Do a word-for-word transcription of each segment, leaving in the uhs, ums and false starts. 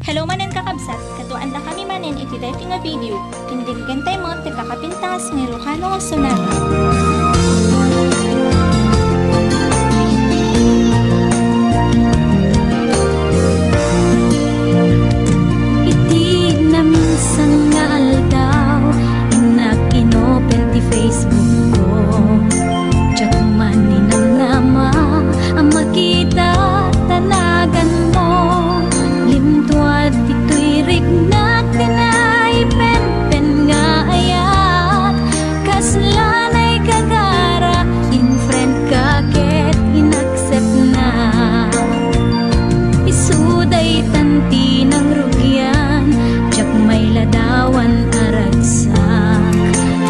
Hello manen, kakabsat, kaduaandakami manen iti daytoy nga video. Tindingen tayo met ti kakapintas nga Ilocano nga sonata. Iti naminsan nga aldaw, innak inopen ti Facebook ko. Diak man ninamnama a makita ta naganmo. Limtuad ditoy riknak ti naipenpen nga ayat. Kasla naigagara, in-friend ka ket in-accept na. Isu daytan ti nangrugian, diak mailadawan a ragsak.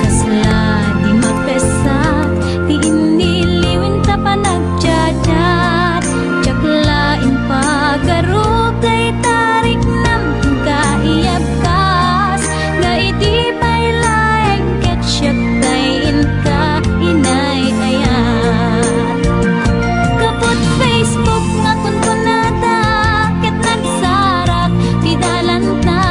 Kasla di mapessak ti innilliwen ta panagchat-chat. Diak la impagarup dayta riknam, inka iyabkas, nga idi pay laeng ket siak tay inka inay-ayat. Kaput Facebook nga kunkunada, ket nagsarak ti dalanta,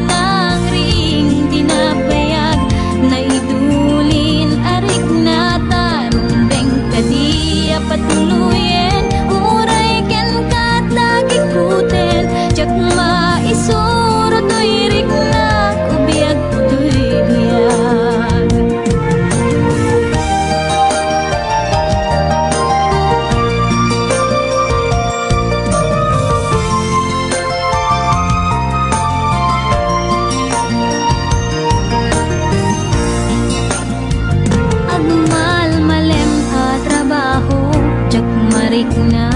nangring ti nabayag, naidulin a riknata, rumbeng kadi a patuloyen, uray kenka ta gikuten, diak maisuro toy riknak, ubiag toy biag. Agmalmalem a trabaho, diak marikna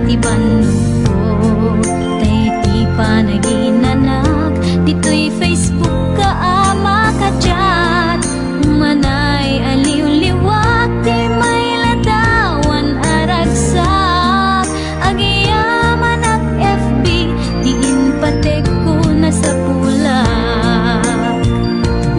ti bannogko. Tay ti panaginanak, ditoy Facebook ka a makachat. Umanay a liwliwak ti mailadawan a ragsak. Agyamanak F B, ti impatekko nasapulak.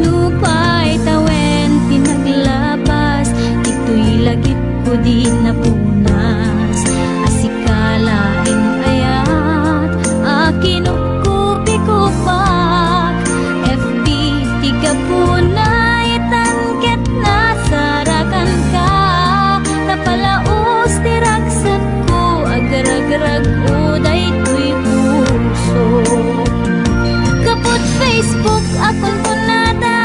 Nupay tawen ti naglabas, ditoy lagipko di napunas. A sika laeng ayat a kinupkupikupak. F B ti gapuna itan ket nasarakanka. Napalaus ti ragsak ko, agragrag-o daytoy puso. Kaput Facebook a kunkunada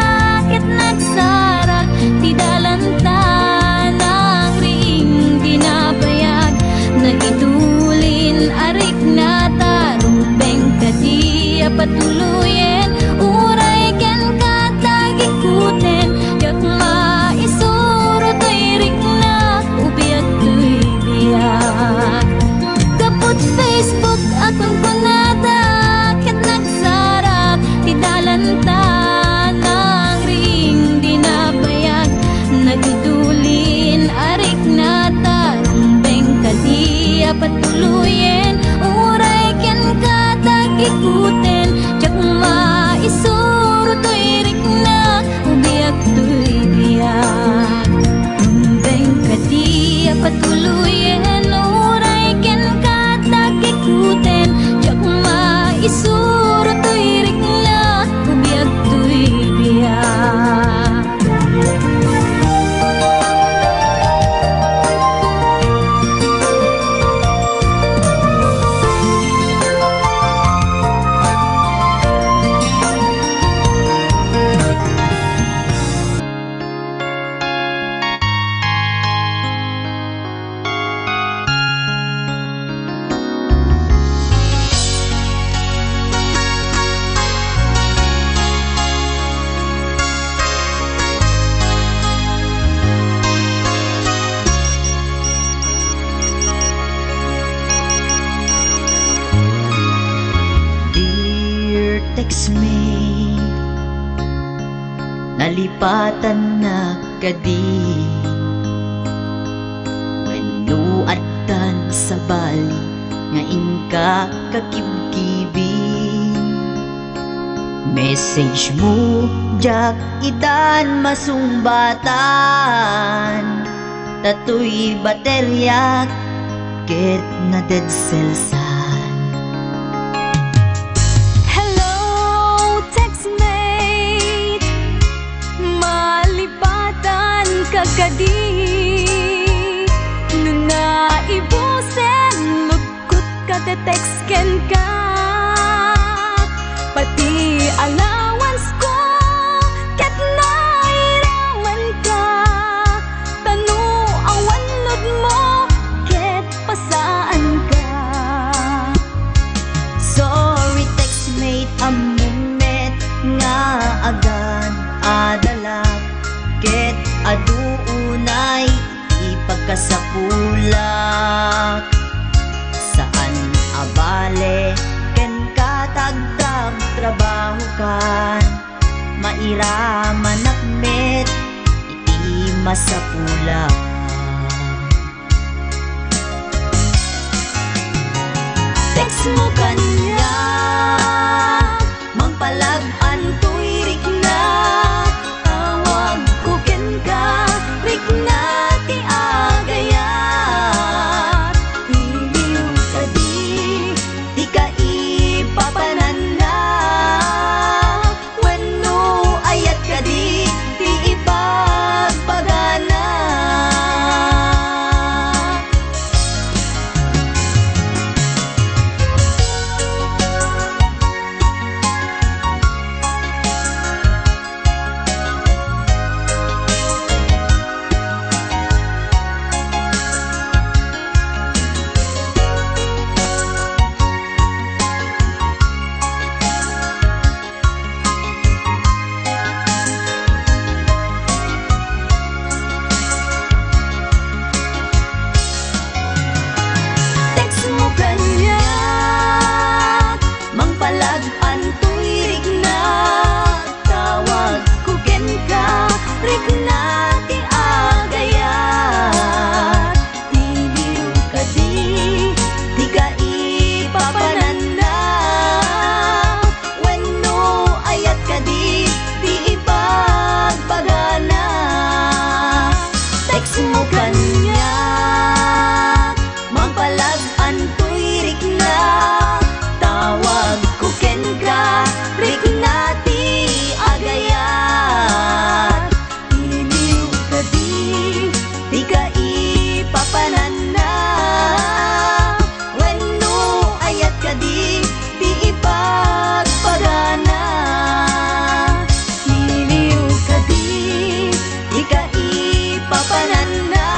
ket nagsarak ti dalanta, nangring ti nabayag, naidulin a riknata, rumbeng kadi a patuloyen, uray kenka ta gikuten, diak maisuro toy riknak, ubiag toy biag. Kaput Facebook a kunkunada ket nagsarak ti dalanta, nangring di nabayag, nagidulin a riknata, rumbeng kadi a patuloyen, uray kenka ta gikuten, diak maisuro toy riknak, ubiag toy biag. Rumbeng kadi a patuloyen, uray kenka ta gikuten, diak maisuro toy riknak, ubiag toy biag. Dear textmate, nalipatannak kadi? Wenno addan sabali nga inka kakibkibi? Message mo, diak itan masungbatan, ta toy bateriak ket na-dead cellsan. Text kenka, pati allowance ko, ket nairamanka, ta no awan load mo, ket pasaanka. Sorry, textmate, ammom met nga agad-adalak, ket adu unay ipagkasapulak. Saan a bale kenka ta agtrabtrabahokan, mairamanak met iti masapulak. Text mo kaniak, mangpalag-antoy rikna, tawagko kenka, rikna ti agayat. Iliw kadi ti kaipapananna, wenno ayat kadi ti ibagbagana. Text mo kaniak, mangpalag-antoy rikna, tawagko kenka, rikna ti agayat. Iliw kadi ti kaipapananna, wenno ayat kadi ti ibagbagana. Text mo kaniak, mangpalag-antoy rikna, tawagko kenka, rikna ti agayat. Iliw kadi ti kaipapananna, wenno ayat kadi ti ibagbagana. Iliw kadi ti kaipapananna,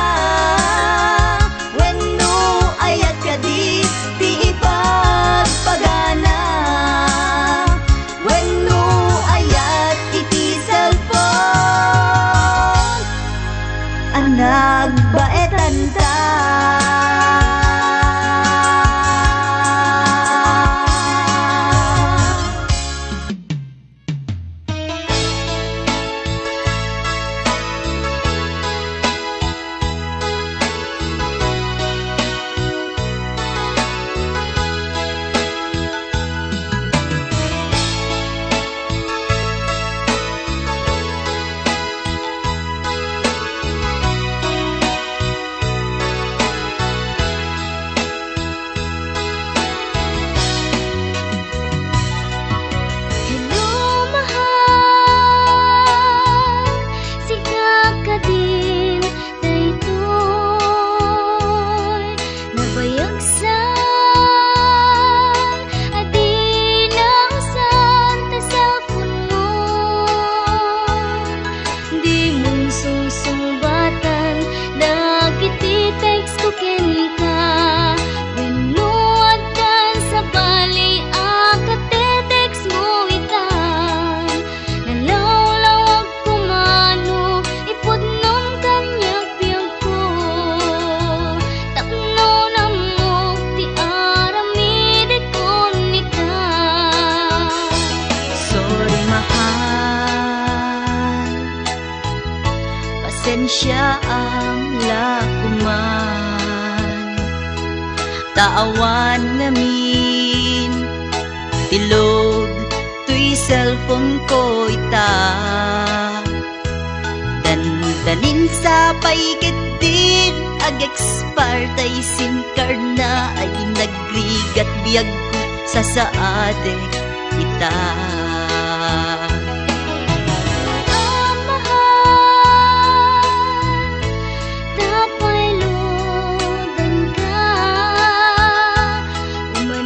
wenno ayat kadi ti ibagbagana. Wenno ayat iti cellphone a nagbaetanta. Hello, mahal. Sika kadin daytoy nabayagsan a di nausar ta cellphone mo. Dimon sungsungbatan dagiti text ko kenka. Wenno addan sabali a katetext mo itan, nalawlawag koma no ipudnom kaniak biagko. Tapno nammok ti aramidek kon ita. Sorry, mahal. Pasensiaam la koman. Ta awan ngamin ti load toy cellphone ko ita. Dandanin sa pay ketdin ag-expire tay SIM card na ay nagrigat biagko sasaadek ita. Amahal, ta pay loadanka, umay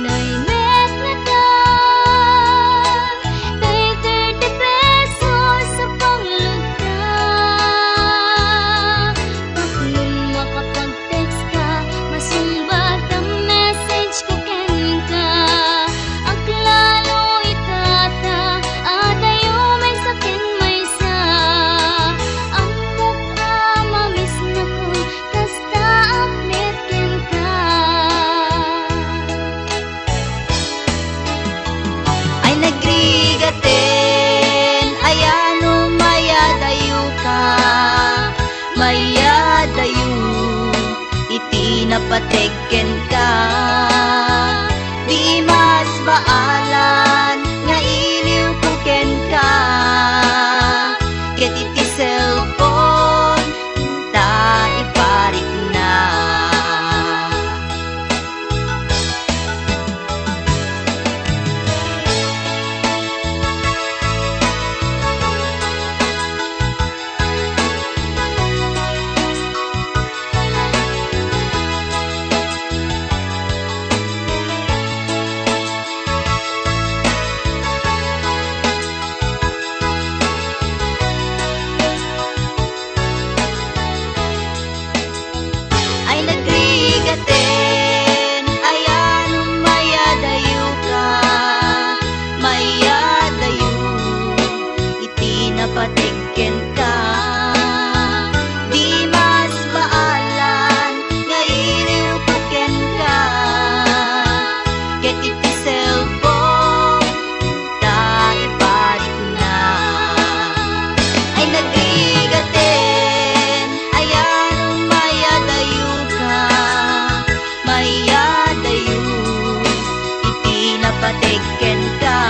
Kenka,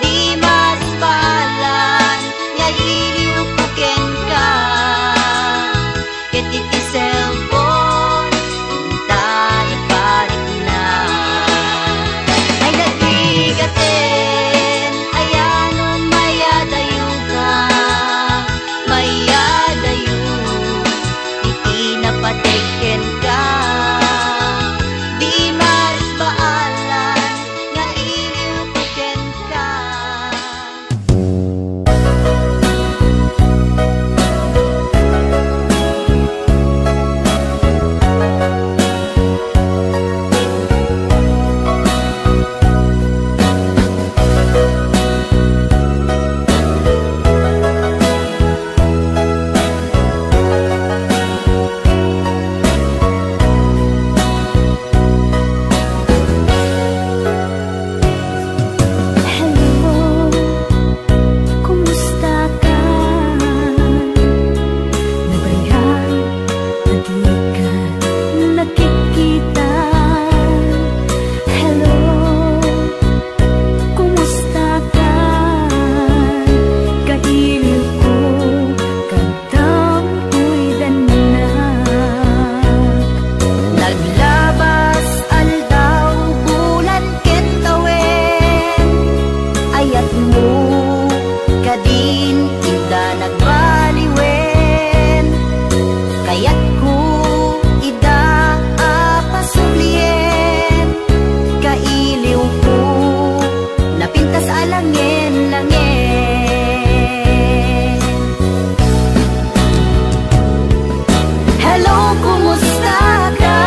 di mas baalan nga iliwko kenka. Ket iti cellphone, inta iparikna. Ay, nagbigaten, ayanum mayadayoka, mayadayo, iti napateg kenka. Di mas baalan nga iliwko kenka. Hello, kumusta ka? Nabayag a di ka nakikita. Hello, kumusta ka? Kailiwko, kadampoy dannak. Naglabas aldaw, bulan ken tawen. Ayatmo kadin, inda nagbaliwen. Kayatko ida a pasublien. Kailiwko, napintas a langen-langen. Hello, kumusta ka?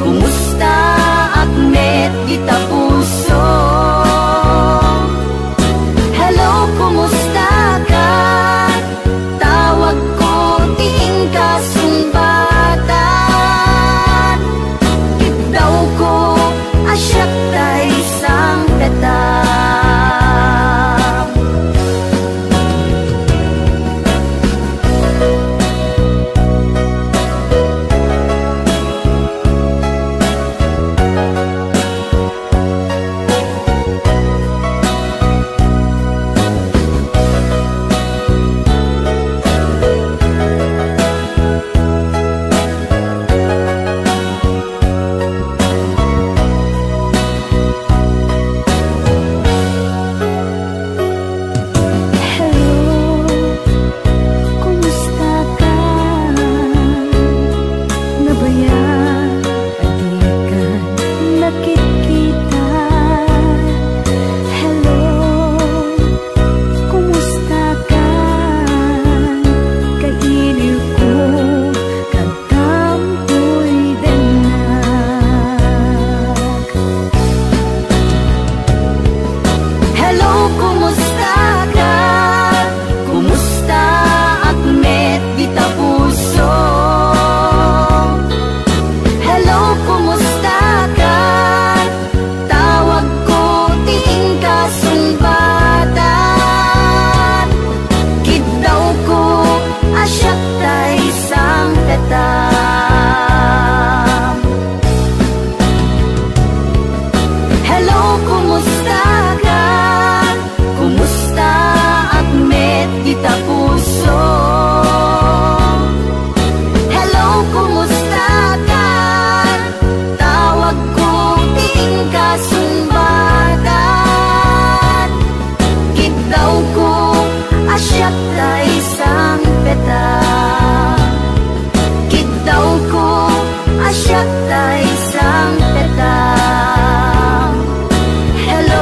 Kumustaak met dita puso? Hello, kumusta ka? Tawagko ti inka sungbatan. Kiddawko a siak tay sangpetam. Hello, kumusta ka? Nabayag a di ka nakikita. Hello, kumusta ka? Kailiwko, kadampoy dannak. Hello, kumusta ka? Kumustaak met dita puso? Hello, kumusta ka? Tawagko ti inka sungbatan. Kiddawko a siak tay sangpetam. Hello, kumusta ka? Kumustaak met dita puso? Hello, kumusta ka? Tawagko ti inka sungbatan. Kiddawko a siak tay sangpetam. Kiddawko a siak tay sangpetam. Hello,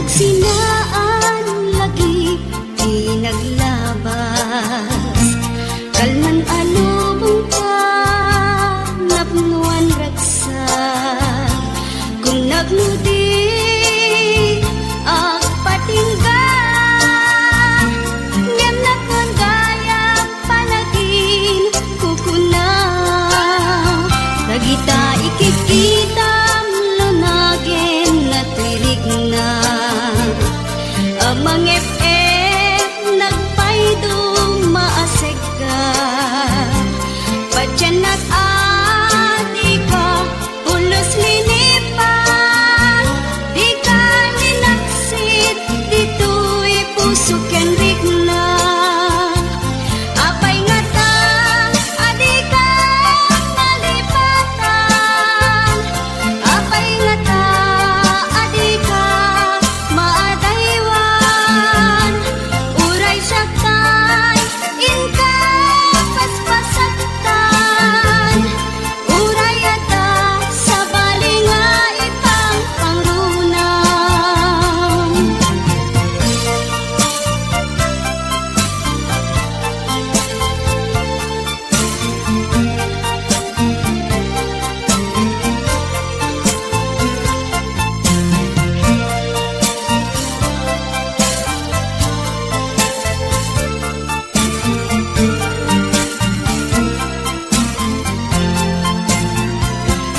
Sinaan lagi ti naglabas, kalman a lubong ta napnoan ragsak. Kun napno ti agpatingga, ngem napnoan gayam panaginkukuna. Dagita ikikitam lunagen a tuirikna. Amangep-ep nagpayduma a segga. Patiennak a dika pulos linipat, dika linaksid ditoy puso ken rikna. Apay ngata a dika malipatan? Apay ngata a dika maadaywan? Uray siak tay inka paspasaktan. Uray adda sabali nga ipangpangrunam.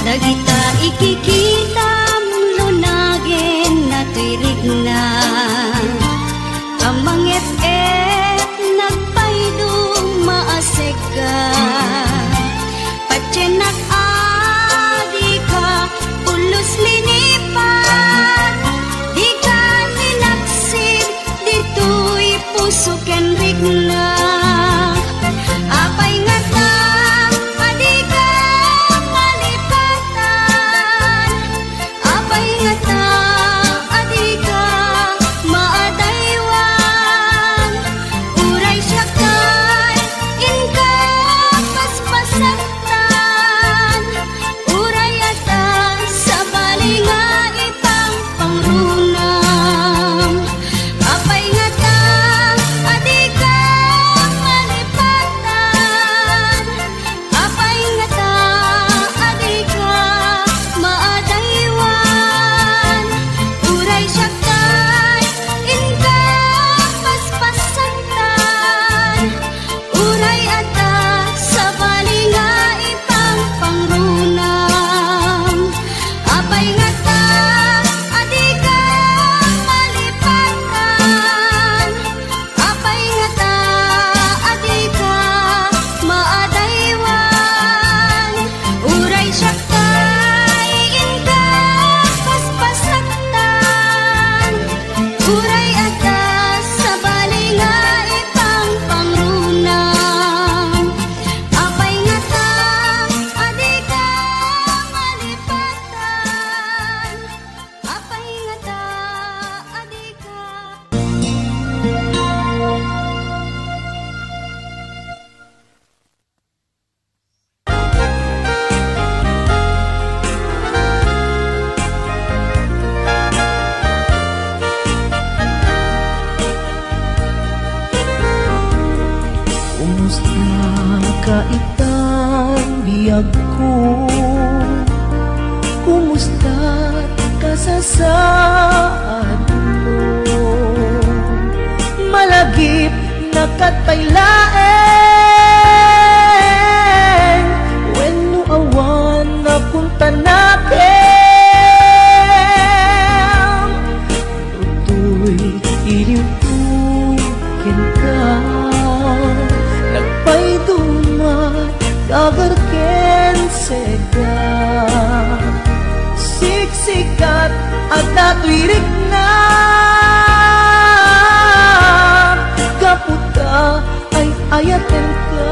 Dagita ikikitam lunagen a tuirikna. Amangep-ep nagpayduma a segga. Patiennak a dika pulos linipat, dika linaksid ditoy puso ken rikna. Apay ngata a dika malipatan? Apay ngata a dika maadaywan? Uray siak tay inka paspasaktan. Uray adda sabali nga ipangpangrunam. Apay ngata a dika malipatan? Apay ngata a dika maadaywan? Uray siak tay inka paspasaktan. Uray adda sabali nga ipangpangrunam. Apay ngata a dika malipatan? Apay ngata a dika maadaywan? Uray siak tay inka paspasaktan. Uray adda sabali nga ipangpangrunam. Apay ngata a dika malipatan? Apay ngata a dika Kumusta ka itan biagko? Kumusta kasasaadmo? Malagip na kat pay laeng wenno awan nakuntanakem. Toy iliwko kenka, nagpayduma, gagar ken sega. Siksikat a datoy rikna, gapu ta ay-ayatenka.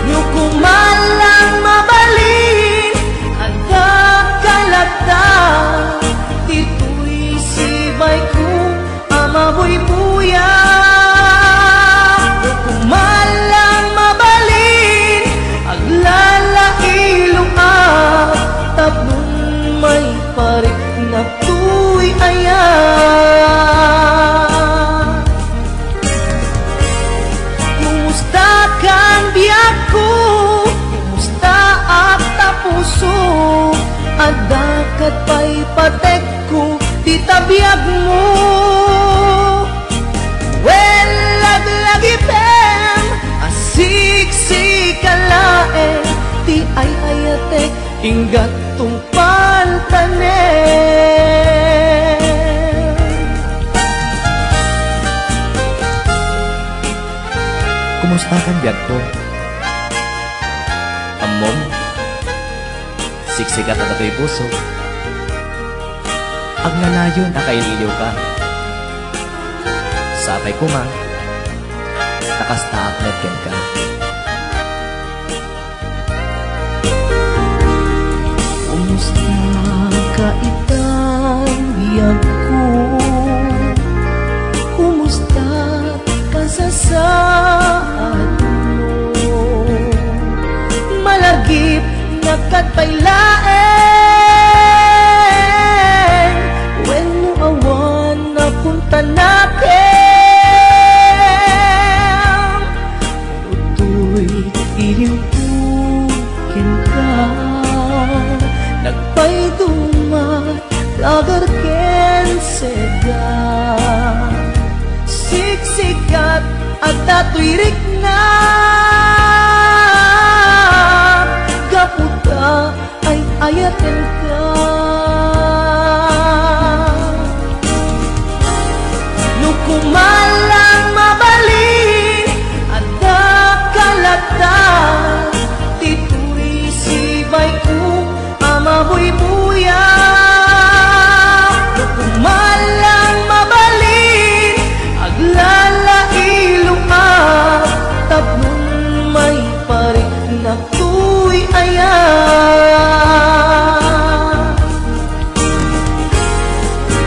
No koma lang mabalin, adda ka latta, ditoy sibayko a mabuybuya. No koma lang mabalin, aglalailoak. biagmo. Wen, laglagipem a siksika laeng ti ay-ayatek, inggat tungpaltanem. Kumusta kan biagko? Ammom, siksikat a datoy puso. Agnanayon a kailiwka. Sapay koma, ta kastaak met kenka. Kumusta ka itan biagko? Kumusta kasasaadmo? Malagipnak kad pay laeng wenno awan a kuntanakem. Toy iliwko kenka, nagpayduma, lagar ken seda. Siksikat a datoy rikna, gapu ta ay-ayatenka. No koma lang mabalin, adda ka latta ti turisibay ko a mabuybuya. No koma lang mabalin, aglalailoak tapno maipariknak toy aya.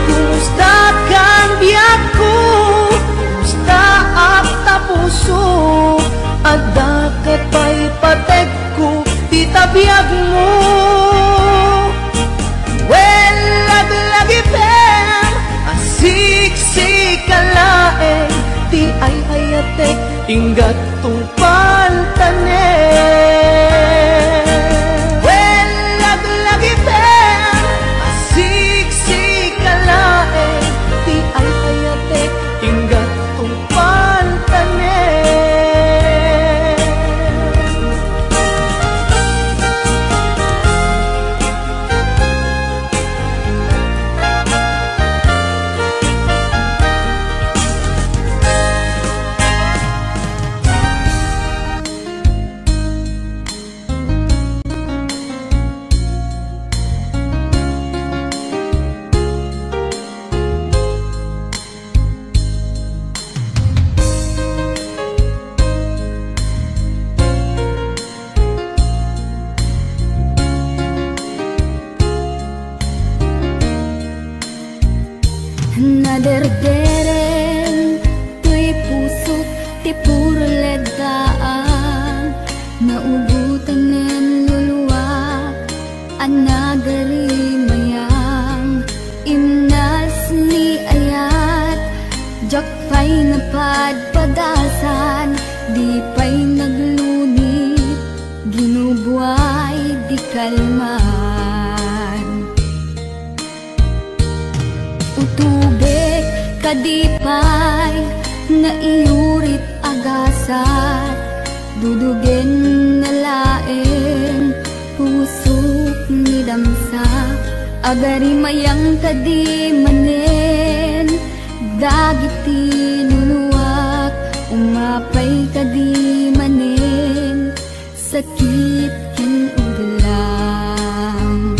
Kumusta kan biagko? Kumusta ak ta puso? Adda ket pay pategko ita biagmo. Wen, laglagipem a siksika laeng ti ay-ayatek, inggat tungpaltanem. Wen, laglagipem a siksika laeng ti ay-ayatek, inggat tungpaltanem. Naderdereng toy pusok ti purleddaan, naugotanen luluak a nagarimayang. Imnas ni ayat, diak pay napadpadasan, di pay naglunit, ginubuay di kalman. Utobek kadi pay naiyurit a gasat, dudugen na laeng pusok ni damsa. Agarimayang kadi manen dagiti luluak, umapay kadi manen sakit ken udlam.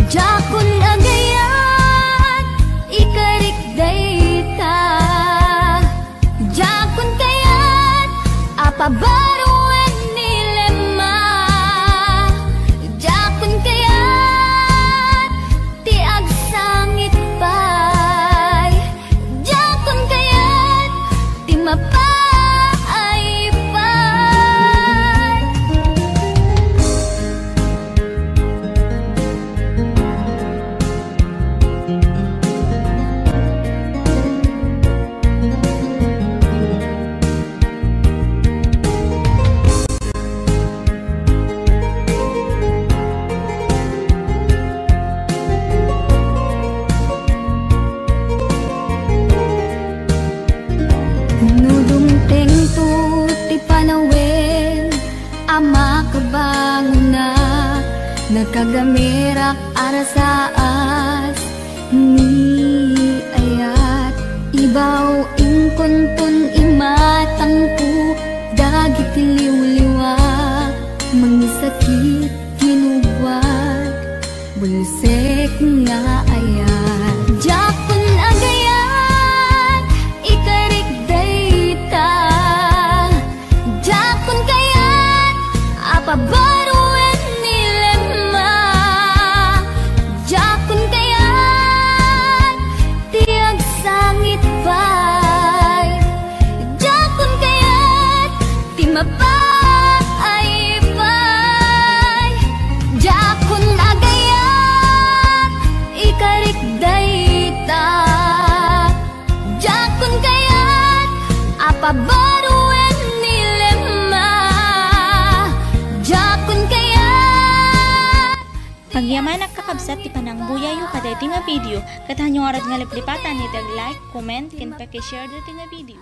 Diakon agayat ikarik dayta, diakon kayat a pabaroen ni Lema, diakon kayat ti agsangit pay, diakon kayat ti mapaaypay. Gagamerak a rasaas ni ayat, ibaw inkunton imatangko dagiti liwliwa, mangisakit kinugwat, bulsek nga ayat. Diakon agayat, ikarik dayta. Diakon kayat a pabaruen ni Lemma. Diakon kayat ti agsangit pay. Diakon kayat ti mapaay pay. Diakon agayat, ikarik dayta. Diakon kayat a pabaruen ni Lemma. Diakon kayat. Agyamanak, kakabsat, ti panangbuyayo kadaytoy nga video. Ket hanyo ngarud nga liplipatan iti ag-like, comment, ken paki-share daytoy nga video.